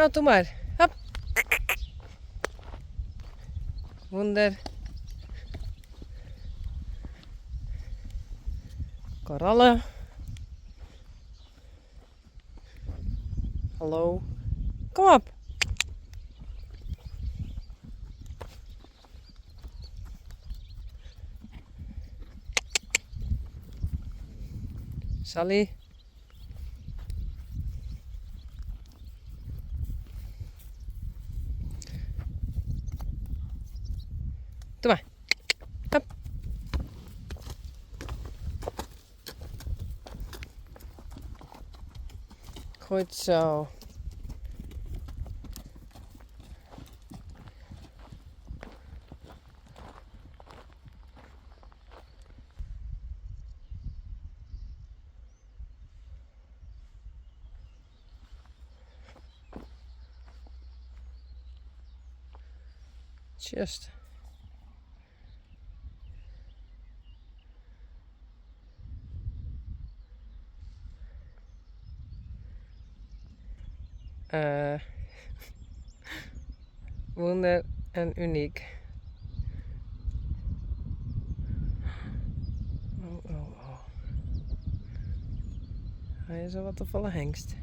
No, doe mar. Hop. Wûnder. Koralle. Hallo. Kom op. Sally. Doe mar. Hop. Goed zo. Just. Uh, wûnder en unyk. Oh, oh, oh. Hy is al wat te folle hengst.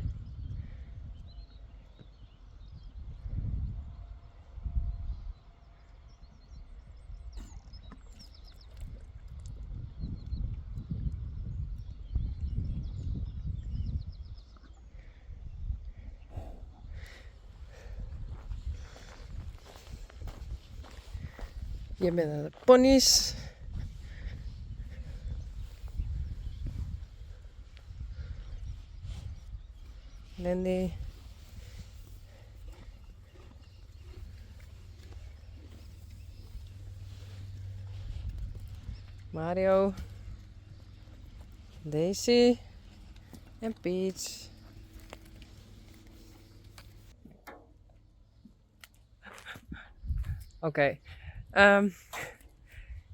Hjir binne de ponnys. Lindy. Mario. Daisy. En Peach. Oké. Ehm,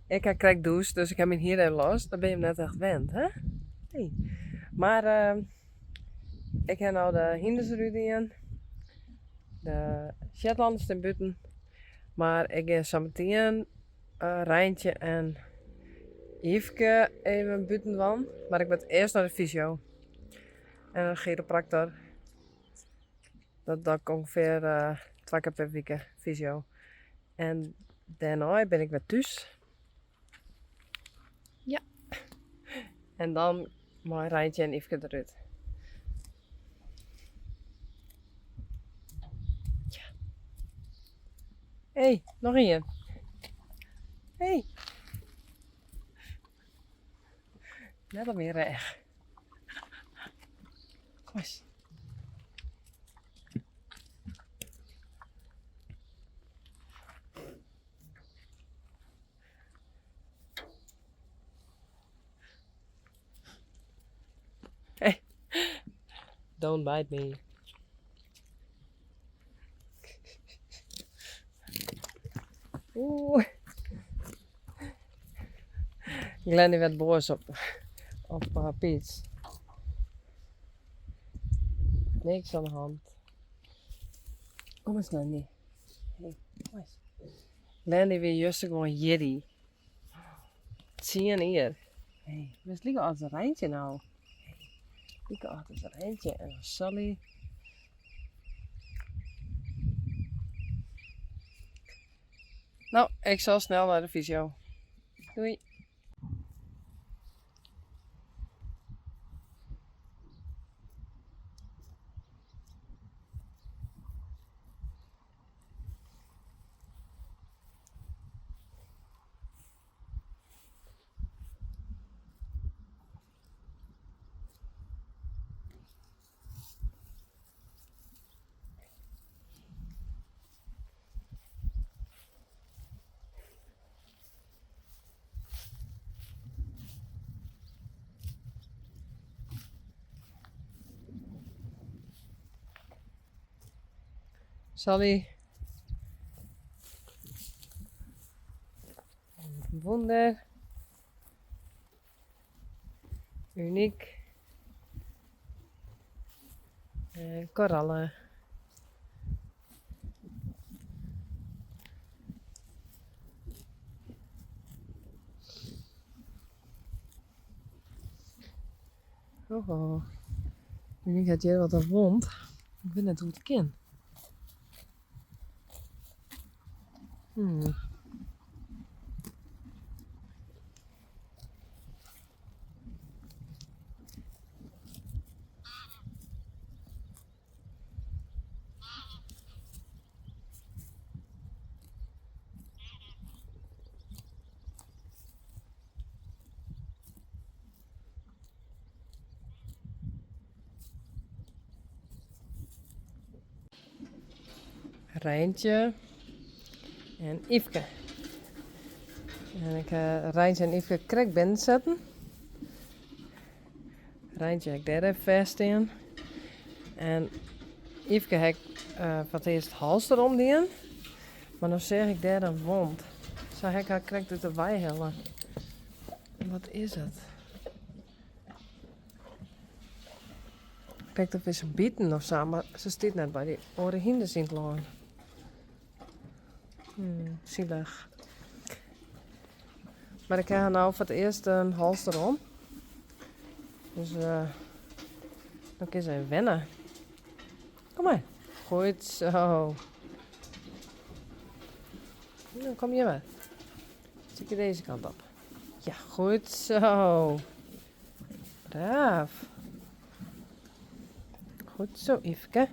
ik ha krekt dûst, dus ik ha myn hier even los. Dat binne jim net echt wend, hè? Nee. Mar ehm, ik ha no de hynders derút dien. De Shetlanders stean bûten. Mar ik gean sametien Reintje en Yfke even bûten dwaan. Mar ik moat earst nei de fysio. En in chiropractor. Dat doch ik ûngefear twa kear per wike, fysio. En dêrnei bin ik wer thús. Ja. En dan mei Reintje en Yfke derút. Ja. Hé, noch ien. Hé. Net op myn rêch. Kom ris. Hey, don't bite me. Oeh. Glenny werd boos op Peach. Niks aan de hand. Kom eens, Glenny. Hey, kom eens. Glenny wie juster gewoan jierdei. Tsien jier. Hey, bist like âld as Reintje no. Hey, like âld as Reintje en as Sally. No, ik sil snel nei de fysio. Doei. Sally. Wûnder. Unyk. En Koralle. Oho. Monique hat hjir wat in wond. Ik wit net hoe't it kin. Reintje en Yfke. En ik ha Reintje en Yfke krekt binnen setten. Reintje ha ik dêr even fêst stean. En Yfke ha ik foar it earst halster omdien. Mar no seach ik dêr in wond. Sa ha ik har krekt út de wei helle. Wat is it? Krekt of is se biten of sa, mar se stiet net by dy oare hynders yn it lân. Sielich. Mar ik ha har no foar it earst in halster om. Dus dan kin se even wenne. Kom mar. Goed zo. Dan kom je maar. Stukje deze kant op. Ja, goed zo. Braaf. Goed zo, Yfke.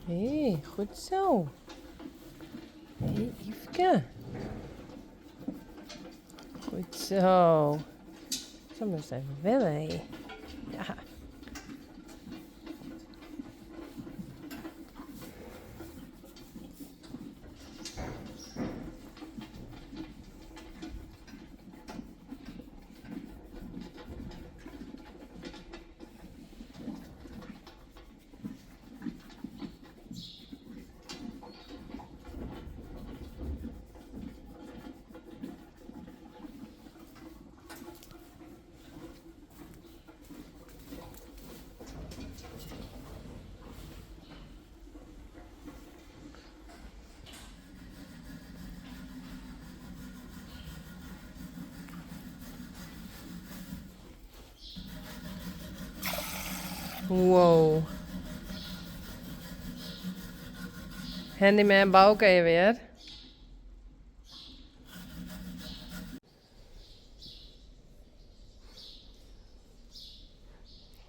Hé, goed zo. Hé, Yfke. Goed zo. Zo moest even wennen, hé. Ja. Wow. Handyman Bouke hjir wer.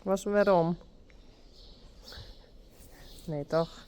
Was hem werom? Nee, toch?